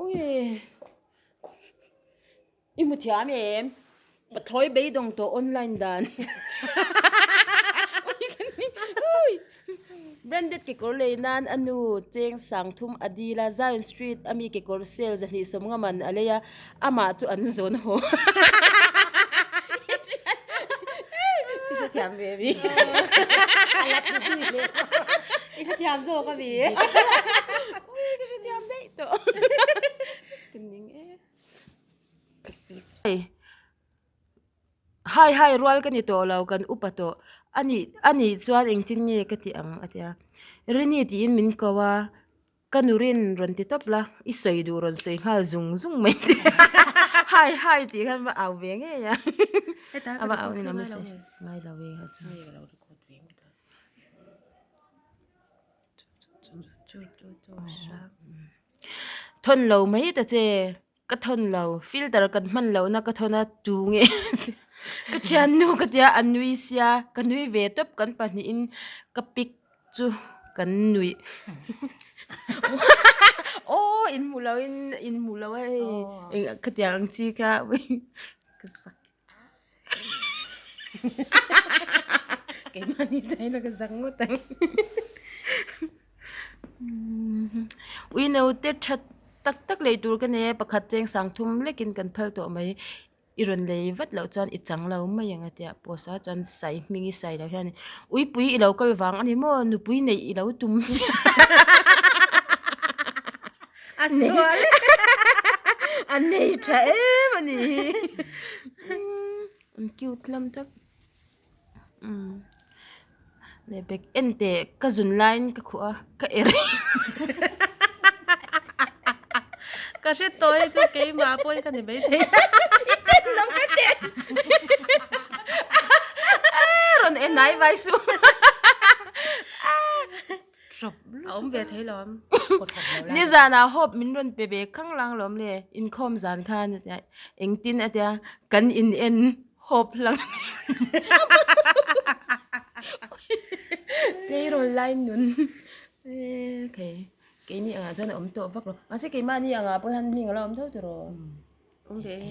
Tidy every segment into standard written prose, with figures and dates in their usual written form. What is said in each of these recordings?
Ui i hmu thiam em? Pathlawi beidawng tawh online dan. Ui Branded kekawr lei nan a nu cheng sangthum a dil a, Zion Street a mi kekawr sale zahnih sawmnga man a lei a, amah chu an zawn haw. I hrethiam ve mi. I hrethiam zawk a mi. Ui ka hrethiam daih tawh. Ka ning e. Hai hai rual ka ni tawh lo kan upa tawh a nih a nih chuan engtin nge ka ti ang a ti a Rini tiin min ko a ka nu rin rawn ti tawp la i sawi duh rawn sawi nghal zung zung mai te hai hai tih khan va au ve ngei a a va au ni lo message ngai lo ve kha chu thawn lo mai ta che. Ka thawn lo, filter kan hman lohna ka thawn a, tu nge ka thiannu ka tia a nui sia, ka nui ve tawp kan pahnihin ka pic chu kan nuih aw in hmu lo in in hmu lo a hei eng khatiang ang chi kha ka zak keimahni taina ka zak ngawt ang ui naute that tak tak lei tur ka nei a pakhat cheng sang thum lekin kan phal tawh mai i rawn lei vat loh chuan i chang lo mai ang a tia post a chuan sai hming i sai loh hian uipui i lo kal vang a ni maw nupui neih i lo tum A sual A nei tha em a ni hi. An cute lam tak. Leh bek en teh ka zun laiin ka khuh a ka er. Ka hre tawh hi chu keimah pawh hi ka ni maithei. I ten lo ka ten. Rawn en ai vai suh. A awm ve thei lo am. Nizanah hope min rawn pe ve khang lang lawm le inkhawm zan khan a tia engtin a tia kan in en hope hlang tleirawl lai nun okay keini angah chuan a awm tawh vak lo mahse keimahni angah pawh hian hming a lo awm tho tiraw. Awm ve e.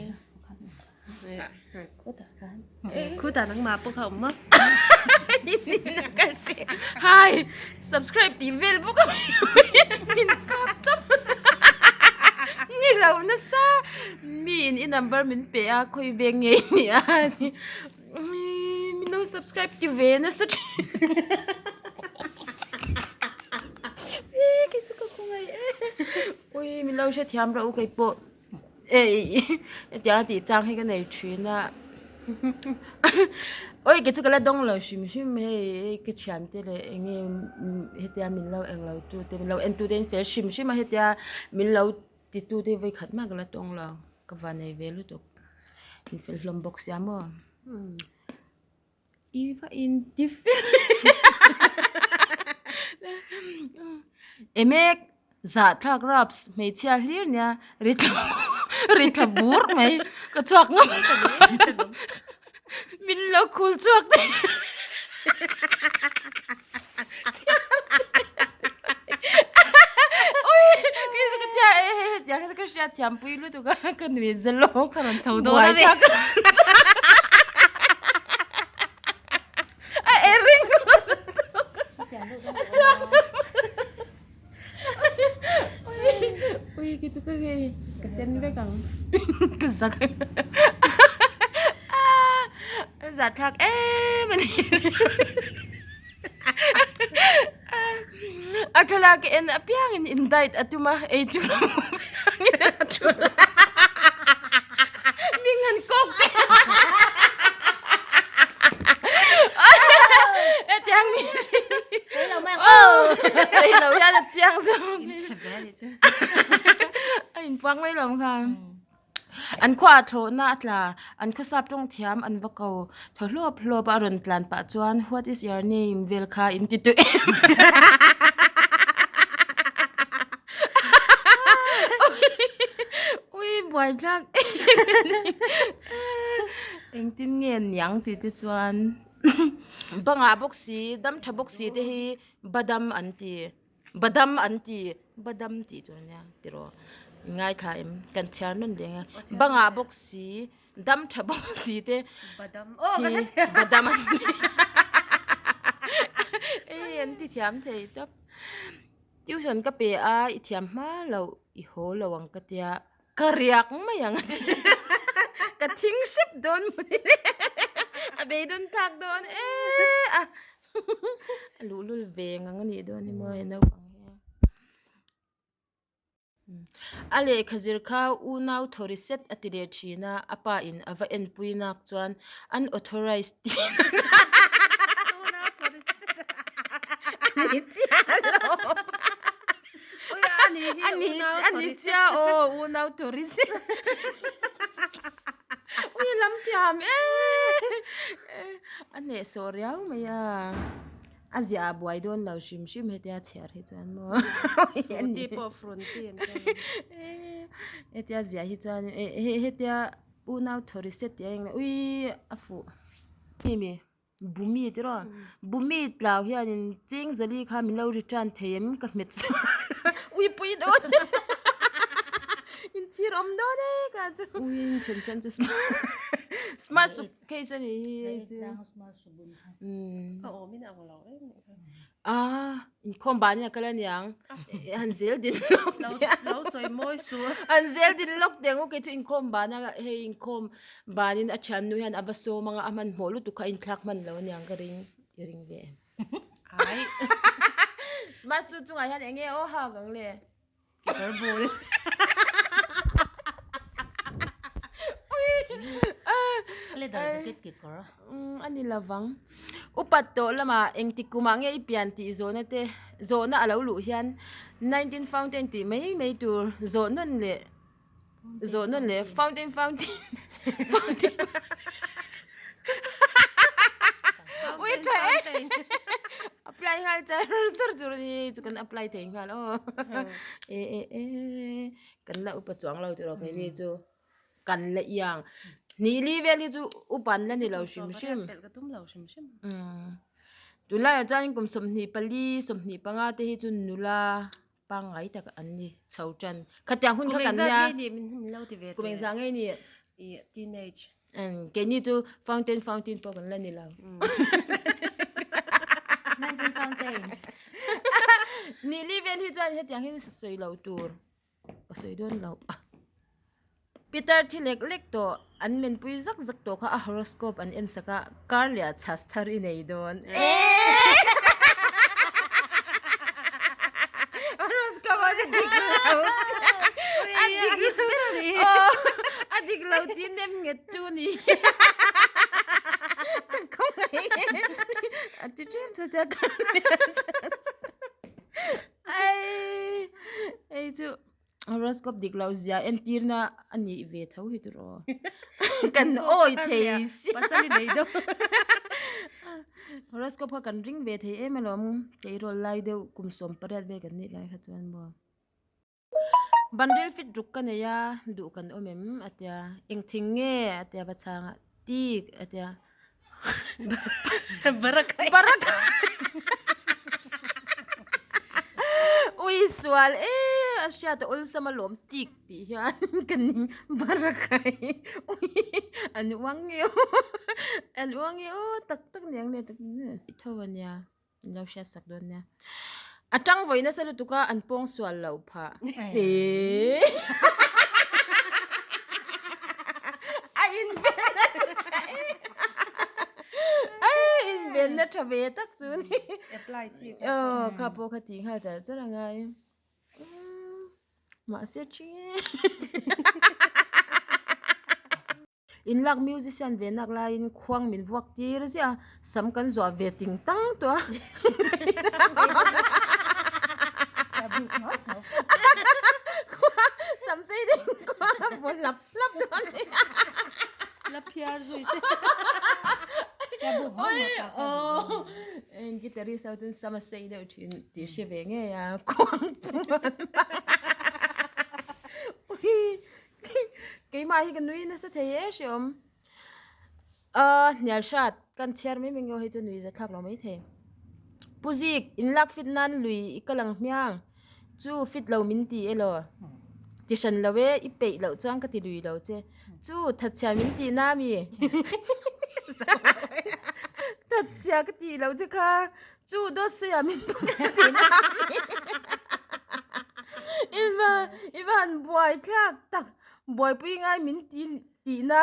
Khutah nangmah pawh kha awm a. Hi subscribe tih vel bawk a min kap tawp ni lo nasa mi in i number min pe a khawi veng ngei ni a min lo subscribe ti ve nasa thin e kei chu ka khawngaih e ui min lo hrethiam rawh u keipawh. Hetiang a tih chang hi ka nei thin a awi kei chu ka la dawng lo hrim hrim hei ka thiante leh eng nge hetia min lo eng lo tu te min lo en tu te an fel hrim hrim a hetia min lo ti tu te vawi khat mah ka la tawng lo ka van nei ve lutuk in fel hlawm bawk sia maw i va in ti fel emek Zahthlak raps hmeichhia hlir nia ri thla ri thla bur mai ka chhuak ngam min lo khul chhuak te ui kei chu ka tia e he hetiang hi chu ka hriat thiam pui lutuk a ka nui zalo ka rawn chho dawn a ni a ering a chhuak ngam. Ui khi chu ka hei ka sen vek ang ka zak a zahthlak em a ni a thlalak en apiangin in diet a tum a ei chu ming han kawk te hetiang mi Sawi lo hian a chiang zawk. A inpuang mai lo khan. An khua ah thlawhna a tla, an khawsap tawng thiam an va ko. Thaw hlawp hlawp a rawn tlan pah chuan what is your name vel kha in ti tawh em. Ui buaithlak engtin nge niang tih te chuan. Bangah bawk si dam tha bawk si te hi badam an ti badam an ti badam tih tur ania tiraw. Ngaithla em? Kan chhiar nawn leh ang a. Bangah bawk si, dam tha bawk si te hi badam an ni. Ei an ti thiam thei tawp. Tuition ka pe a, i thiam hma loh i haw lo ang ka tia. Ka riak mai ang a ti. Ka thing hrep dawn mawni le. A beidawn thlak dawn e a. A luhlul ve ngang a nih dawn hi maw he naupang hi a. A lehkha zir kha unau thawri set a ti leh thin a, a pa in a va enpui nak chuan unauthorized tih a ni chiah lo. A ni chiah aw unau thawri set. Ui a lam thiam e a hnehsawh riau mai a. A ziah a buai dawn lo hrim hrim hetia chhiar hi chuan maw Frunti pawh frunti an ti a hetia ziah hi chuan hetia unau thaw reset tih a eng ui a fuh mi bumi tiraw bumi tlau hianin cheng zali kha min lo return thei em ka hmet sual ui pui dawn inchhir awm dawn e ka chu ui then chen chu smart suit case a nih hi hei chu. A awm in ang lo em nih kha. Ah, inkhawm ban in a kal aniang. Han zel din lawk teh ang. Lo sawi mawi su. Han zel din lawk teh ang u kei chu inkhawm ban a hei inkhawm ban in a thiannu hian a va sawm anga a hmanhmawh lutuk kha a inthlak hman lo aniang ka ring i ring ve em. Ai. Smart suit chungah hian eng nge aw hak ang le. Kekawr bul. Leather jacket kekawr. Umm a ni lovang. Upat tawh lamah engtik kumah nge i pian tih zawhna te zawhna a lo luh hian 19 fountain tih mai mai tur zawh nawn leh zawh nawn leh fountain fountain fountain Ui tha e apply nghal char char tur a ni chu kan apply thei nghal aw e e e kan la upa chuang lo tiraw keini chu kan la iang ni li vel hi chu upa an la ni lo hrim hrim tunlaiah chuan kum 24 25 te hi chu nula Pangngai tak an ni chho tan. Khatiang hun kha kan nia. Kum engzat nge ni min lo ti ve teh. Kum engzat nge ni? I teenage. Keini chu fountain fountain pawh kan la ni lo. 19 fountain. Ni li vel hi chuan hetiang hian sawi lo tur. Ka sawi dawn lo. Peter thi lek lek tawh an menpui zak zak tawh kha a horoscope an en sak a, kar leh a chhas thar i nei dawn. Horoscope a dik lo a dik lo a dik lo tih nem nget tu ni. Ka khawngaih a ti ṭem thu sia kar leh a chhas ai hei chu. Horoscope dik loh zia entirna a nih ve tho hi tur aw. Kan awi thei si. Pasal i nei deuh. Horoscope kha kan ring ve thei em alawm. Tleirawl lai deuh kum 18 vel kan nih lai kha chuan maw. Banrel fit ruk ka nei a, duh kan awm em a tia. Eng thing nge a tia va chhang a, tik a tia. Barakai. Barakai. Ui sual e a hriat a awlsam a lawm tik tih hian ka ning barakai. Ui an uang nge aw an uang nge aw tak tak niang le tak tho a nia in lo hriat sak dawn nia. A tang vawi nasa lutuk a an pawng sual loh phah. Eee. A invenna chu tha e. Ei invenna tha ve tak chu ni. Apply chi. Aw kha pawh kha tih nghal char char a ngai. Mahse thi e. In lak musician ve nak laiin khuang min vuak tir ziah a, sam kan zuah ve ting tang tawh a. Sam sei deuh in khuang a vaw hlap hlap dawn a ni. La phiar zui se. Eng guitarist ho chuan sam a sei deuh thin tih hre ve ngei a, khuang puan. Keimah hi ka nui nasa thei e hreawm. Ahh hnial hrat kan chhiar mai mai nge aw hei chu nui za thlak lo mai thei. Pu Zik in lak fit nan lui i kal ang hmiang chu fit lo min ti elaw. Ti hran lo e, i peih loh chuan ka ti lui lo che. Chu, thatchhia min tih na mi? Thatchhia ka tih loh che kha. Chu, dawt sawiah min tih na mi? I va, i va han buai thlak tak. Buaipui ngai min ti tih na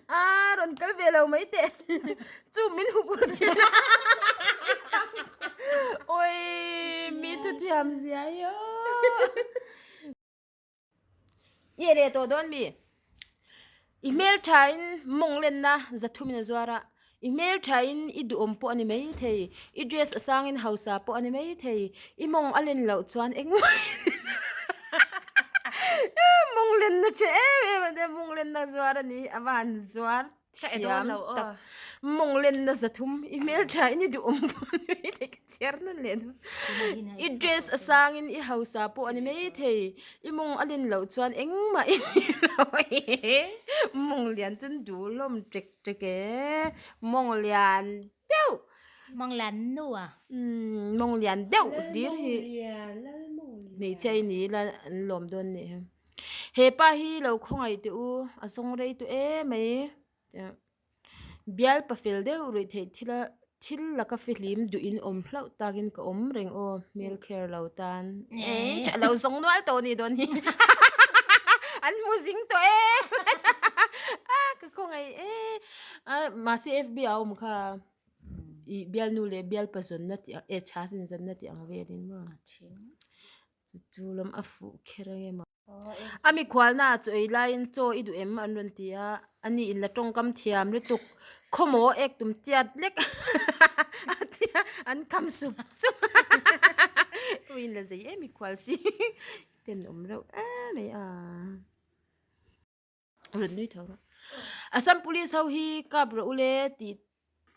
a rawn kal ve lo mai teh chu min hup ur tih na oi mi thu thiam zia hi aw i leh tawh dawn mi i hmel tha in mawng lenna zathum in a zuar a i hmel tha in i duhawm pawh a ni mai thei i dress a sang in hausa pawh a ni mai thei i mawng a len loh chuan engmah mawng lenna tha em em a nia mawng lenna zuar a ni a va han zuar thiam tak mawng lenna zathum i hmel tha in i duhawm pawh a ni mai thei ka chhiar nawn leh dawn i dress a sang in i hausa pawh a ni mai thei i mawng a len loh chuan engmah i ni lo mawng lian chu an duh hlawm ṭek Ṭek e, mawng lian deuh. Mawng lian nu a. Umm, mawng lian deuh hlir hi. Hmeichhia i ni ila an lawm dawn nih hi. He pa hi lo khawngaih teh u, a zawng rei tawh em mai. Bial pa fel deuh ruih theih thil a thil laka fihlim duh in awm hlauh takin ka awm reng aw, hmel kher lo tan. Eng tha lo zawng nual tawh nih dawn hi. An hmu zing tawh em. A ka khawngaih e. A mahse FB a awm kha i bialnu leh bialpa zawnna tih ang e tha sin zawnna tih ang velin maw. Chu chu lam a fuh kher ange maw. A mikhualna ah chaw ei laiin chaw i duh em an rawn ti a, ani in la tawngkam thiam lutuk khawmaw ek tum tiat lek a ti a, an kham sup sup a, ui in la zei em mikhual si tenawm reuh em mai a. Rawn nui tho rawh. Assam Police ho hi kap rawh ule tih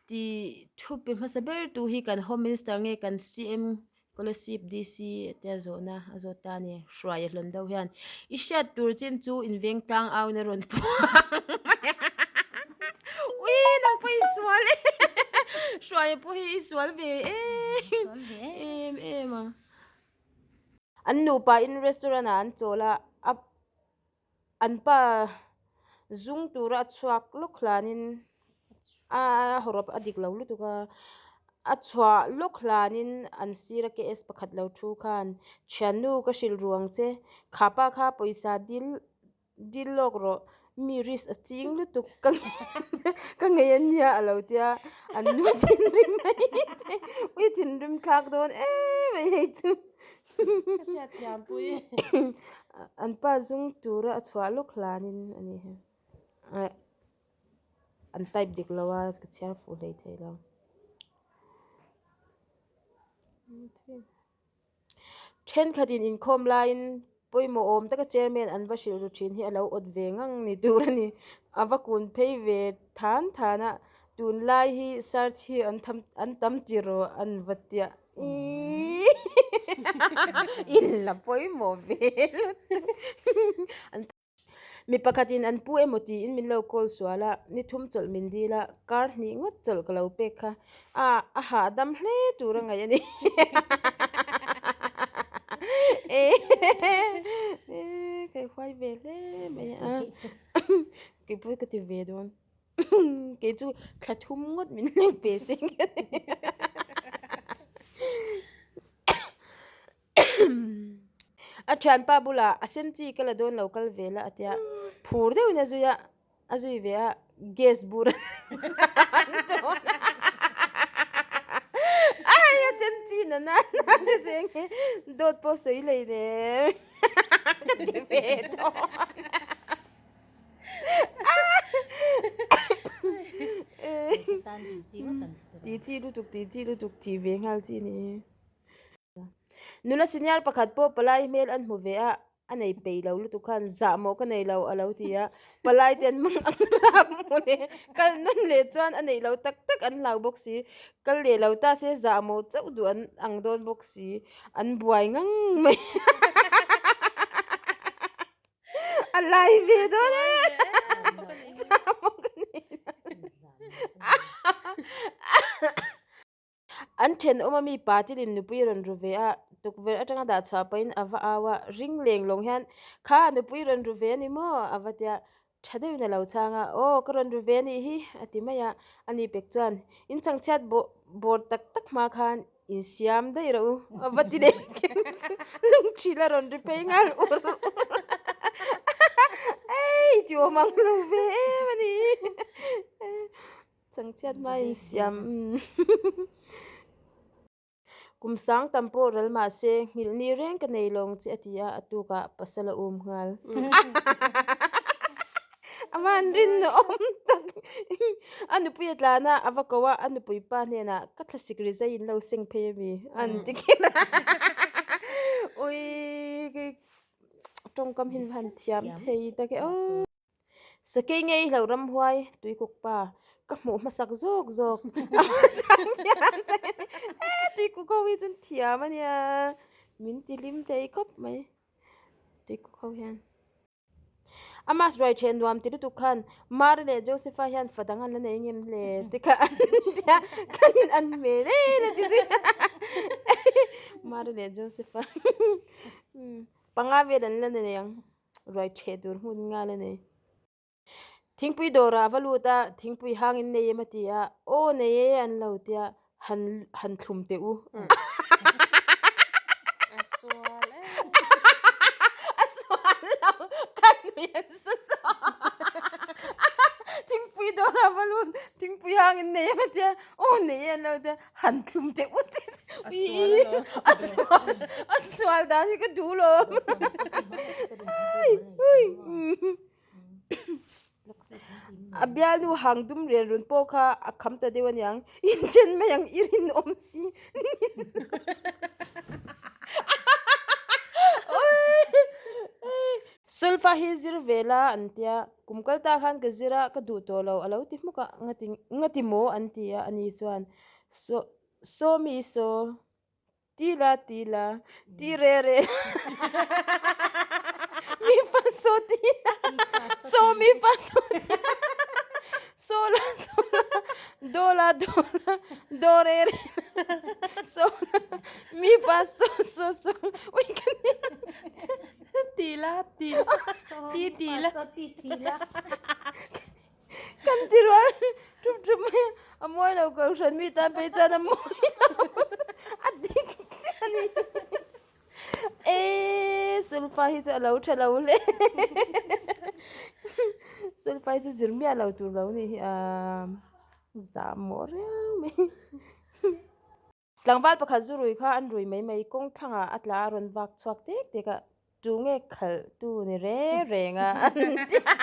tih thu pe hmasa ber tu hi kan Home Minister nge kan CM Kolasib DC te a zawhna a zawt ta a ni. Hruai a hlawn deuh hian i hriat tur chin chu inveng tlang au in a rawn puang mai a. Ui nang pawh i sual e. Hruai pawh hi i sual ve em em a. An nupa in restaurant ah an chawl a a An pa zung tura a chhuak lawk hlanin a hawrawp a dik lo lutuk a, a chhuah lawk hlanin an sira KS pakhat lo thu khan thiannu ka hrilh ru ang che kha pa kha pawisa dil dil lawk rawh mi risk a ching lutuk ka ka ngei ania a lo tia an nu thinrim mai te ui thinrim thlak dawn em mai hei chu. Ka hriat thiam pui. An pa zung tura a chhuah lawk hlanin a ni hi. An type dik lo a ka chhiar fuh hlei thei lo. Thenkhatin inkhawm laiin pawimawh awm taka chairman an va hrilh ru thin hi a lo awt ve ngang ni tur a ni. A va kun phei ve than than a, tunlai hi sarthi an tam tiraw an va tiah. In la pawimawh ve lutuk. Mi pakhatin an pu emaw tiin min lo call sual a, ni thum chawlh min dil a, kar hnih ngawt chawlh ka lo pek kha. A a hahdam hle tur a ngaih a ni. Ka huai ve hle mai a, keipawh ka ti ve dawn. Kei chu thla thum ngawt min leng pe se A thianpa bulah a sen chi ka la dawn lo kal ve la a tia phur deuhin a zui a a zui ve a gas bur an tawn a a hei a sen chi na na na te chu eng nge dawt pawh sawi lei nem ka ti ve dawn. Ti chi lutuk ti chi lutuk tih ve nghal chi ni. Nula senior pakhat pawh palai hmel an hmu ve a, a nei peih lo lutuk khan zah mawh ka nei lo a lo ti a, palai te an mang ang rap mawle kal nawn leh chuan a neih lo tak tak an hlau bawk si, kal leh lo ta se zah mawh chauh duh an ang dawn bawk si, an buai ngang mai. A lai ve dawn e. An thenawm a mi pa tilin nupui a rawn ru ve a. Tukverh atanga dah chhuah pahin a va au a, ring leng lawng hian, Kha, nupui rawn ru ve a ni maw? a va ti a. Tha deuhin a lo chhang a, Aw, ka rawn ru ve a nih hi, a ti mai a. Ani pek chuan, In chhangchhiat bawr tak tak hma khan insiam daih rawh u, a va ti leh keng chu lungthil a rawn ri phei nghal ur ur a. Ei, ti awm ang lo ve em a ni. Chhangchhiat hma insiam. Kum sang tam pawh ral mah se, nghilh ni reng ka nei lawng che a ti a, a tukah pasal a um nghal. Aman rin na awm tak. A nupui a tlan a, a va ko a, a nupui pa hnenah ka thlasik rizai in lo seng phei a mi an ti kher a. Ui tawngkam hi an thiam thei tak e aw. Sakei ngei hlauh ramhuai tuikuk pa ka hmuh hmasak zawk zawk e tuikuk ho hi chuan thiam a nia min ti hlim thei khawp mai tuikuk ho hian a mass ruai then nuam ti lutuk khan Mary leh Joseph-a hian fa dang an la nei ngem hle te kha an tia kan in an hmel em a ti zui Mary leh Joseph-a panga vel an la nei ang. Ruai ṭheh tur hmun nghal a ni. Thingpui dawrah a va lut a, thingpui hang in nei em a ti a, aw nei e an lo ti a, han han thlum teh u. A sual e. A sual lo, ka nui an sa sa. Thingpui dawrah a va lut, thingpui hang in nei em a ti a, aw nei e an lo ti a, han thlum teh u ti a sual a sual dan hi ka duh lo a bialnu hang dum rian run pawh kha a kham ta deuh aniang inchen mai ang i rinawm si Sulfa hi zir ve la an tia kum kal ta khan ka zir a ka duh tawh lo a lo ti hmuk a ngati ngati maw an ti a ani chuan saw saw mi saw ti la ti la ti re re mi fa saw ti la saw mi fa saw ti la saw la saw la do la do la do re re saw la mi fa saw saw saw ui ka ni. Ti la ti ti ti la ti ti la kan ti rual thup thup mai a a mawi lo kohhran mi tan phei chuan a mawi lo a dik chiah a ni eee sulfa hi chu a lo tha lo hle sulfa hi chu zir miah lo tur lo nih hi aaa zah mawh riau mai. Tlangval pakhat zu rui kha an rui mai mai kawng thlangah a tla a rawn vak chhuak tek tek a, tu nge khalh tu ni reng reng a an ti a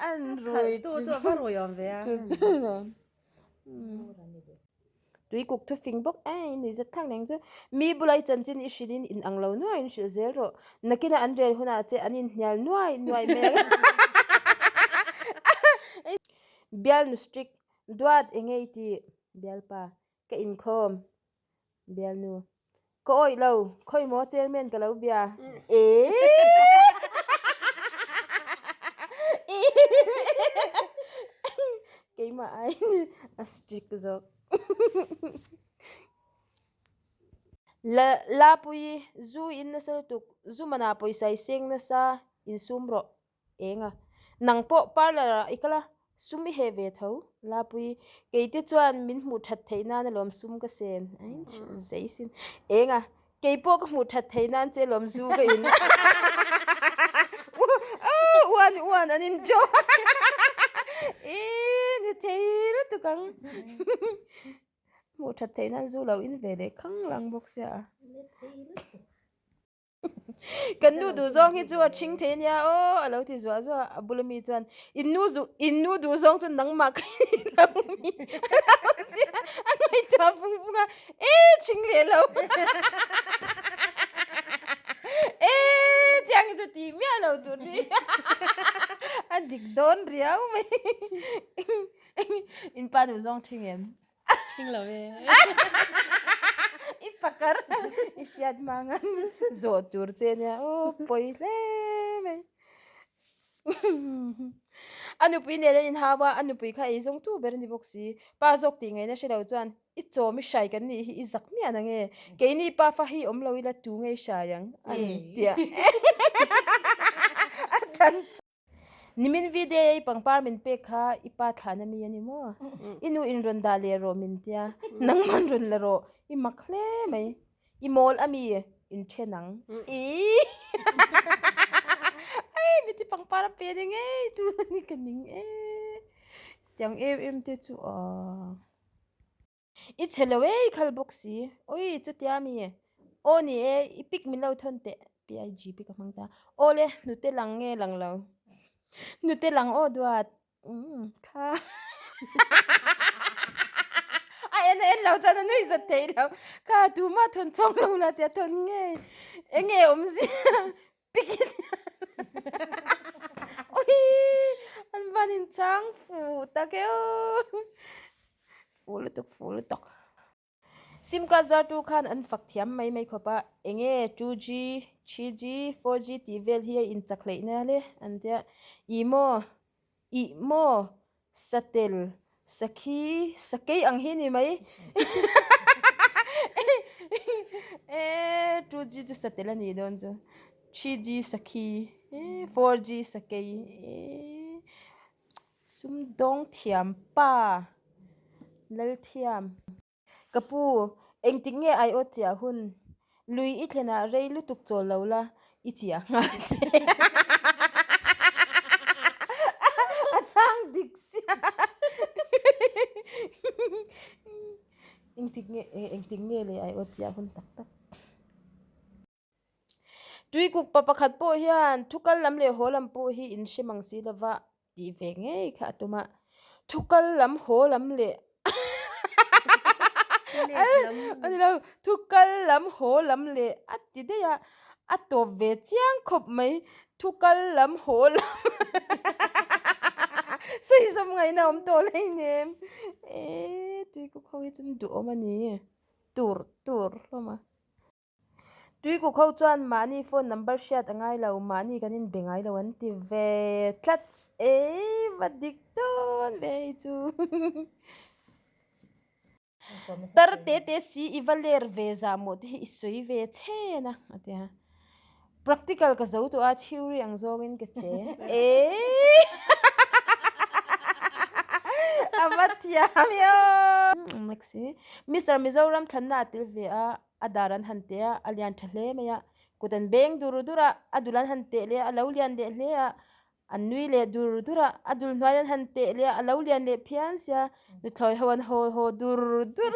an rui tu chu a va rui awm ve a tui kuk thu fing bawk e i nuih zet thak neng chu mi bula i chanchin i hrilh in in ang lo nuai in hrilh zel rawh nakina an rel hunah che an inhnial nuai nuai hmel Bialnu strict, Duat enge i tih? Bialpa, Ka inkhawm. Bialnu, Ka awih lo, khawi maw chairman ka lo bia. Eee! Keimah aiin a strict zawk. La Lapuii, Zu in nasa lutuk, zu manah pawisa i seng nasa, insum rawh. Eng a, nang pawh parlour ah i kal a, sum i heh ve tho, Lapui, kei te chuan min hmuh that theih nan alawm sum ka sen, zei sin. Eng a, kei pawh ka hmuh that theih nan che alawm zu ka in. Uan uan an in draw. Ih, ni thei lutuk ang. Hmuh that theih nan zu lo in ve leh khang lang bawk sia a. Kan nu duh zawng hi chu a ṭhing thei ania aw a lo ti zuah zuah a, a bula mi chuan in nu zu in nu duh zawng chu nangmah ka ni lo mi a lo ti a, a ngaihtuah vung vung a e ṭhing leh lo e tiang hi chu tih miah lo tur ni a dik dawn riau mai in pa duh zawng ṭhing em? Thing lo e. I pakar i hriat hmang an zawh tur che nia aw pawi hle mai. A nupui nen an inhau a, a nupui kha ei zawng tu ber a ni bawk si. Pa zawk tih ngaihna hre lo chuan, I chawm i hrai kan nih hi i zak miah na nge? Keini pa fa hi awm lo ila tu nge i hrai ang? An ti a. A tan chu. Nimin video i pangpar min pek kha i pa thlan ami a ni maw? I nu in rawn dah leh rawh min tia, nangman rawn la rawh, i mak hle mai. I mawl ami in then ang. Ii Ai miti pangpar a pe ni ngei tur a ni ka ning e. Tiang em em te chu aw. I chhe lo e i khal bawk si. Ui chutia mi aw ni e i pic min lo thawn teh PIG pic a hmang ta. Aw le hnute lang nge lang lo. Hnute lang aw duat. Umm kha a en a en lo chuan a nui zat thei lo kha tuma thawn chhawng lo la tia thawn ngei eng nge awmzia pikin ui an van in chang fu tak e aw fu lutuk fu lutuk. Sim card zartu khan an fak thiam mai mai khawp a, enge 2G, 3G, 4G tih vel hi a inchak hleih na le an tia, ih maw, ih maw, satel, sakhi, sakei ang hi ni mai e 2G chu satel a nih dawn chu, 3G sakhi, 4G sakei e. Sumdawng thiam pa Lalthiam. Ka pu, engtik nge ai aw chiah hun? Lui i thlenah rei lutuk chawl lo la, i chiah nghal che. A chhang dik sia. Engtik nge, engtik nge le ai aw chiah hun tak tak. Tuikuk pa pakhat pawh hian thukal lam leh haw lam pawh hi in hre mang si lova tih ve ngei kha a tum a, thukal lam haw lam leh a ni lo, thukal lam haw lam leh a ti daih a, a tawp ve chiang khawp mai, thukal lam haw lam sawi zawm ngaihna awm tawh lo ainem e tuikuk ho hi chu an duhawm a ni tur tur hlawm a. Tuikuk ho chuan mahni phone number hriat a ngai lo, mahni kan inbe ngai lo an ti ve tlat. Ei va dik dawn ve hei chu. Tar te te si i va ler ve zah mawh te hi i sawi ve chhen a a ti a. Practical ka zo tawh a, theory ang zawngin ka che. Eii a va thiam i aw. Next hi Mister Mizoram thlanna a tel ve a. A dar an han teh a, a lian tha hle mai a, kut an beng dur dur a, a dul an han teh leh a, a lo lian leh hle a, an nui leh dur dur a, a dul hnuai an han teh leh a, a lo lian leh phian sia, nuthlawi ho an haw haw dur dur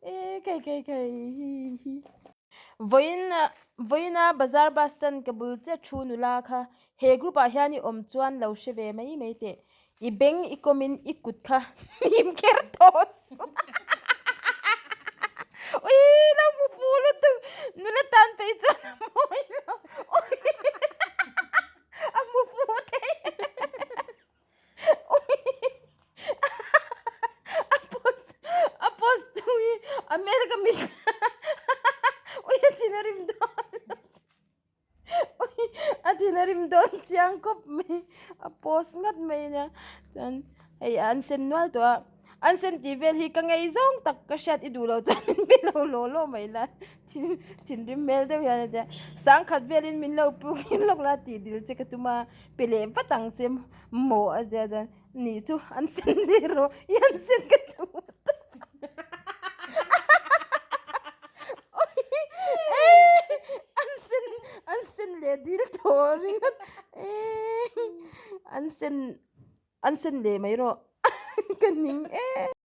a kai kai kai hi hi. Vawiin vawiina bazar bus stand ka bul chiah thu nula kha he group ah hian i awm chuan lo hre ve mai mai teh. I beng i kawmin i kut kha hnim kher tawh suh. Ui lo hmu fu lutuk nula tan phei chuan a mawi lo. Ui a hmu fu thei. Ui a post a post chung hi America mit ui a thin a rim dawn. A thin a rim dawn chiang khawp mai a post ngat mai ania chuan hei an sen nual tawh a an sen tih vel hi ka ngei zawng tak ka hriat i duh loh chuan min pe lo law law mai la thin thinrim hmel deuh hian a tia sangkhat velin min lo puk in lawk la tih dil che ka tum a pe leh vat ang che maw a tia chuan nih chu an sen leh rawh i an sen ka duh tawp. An sen an sen leh dil tawh ringawt an sen an sen leh mai rawh ka ning em.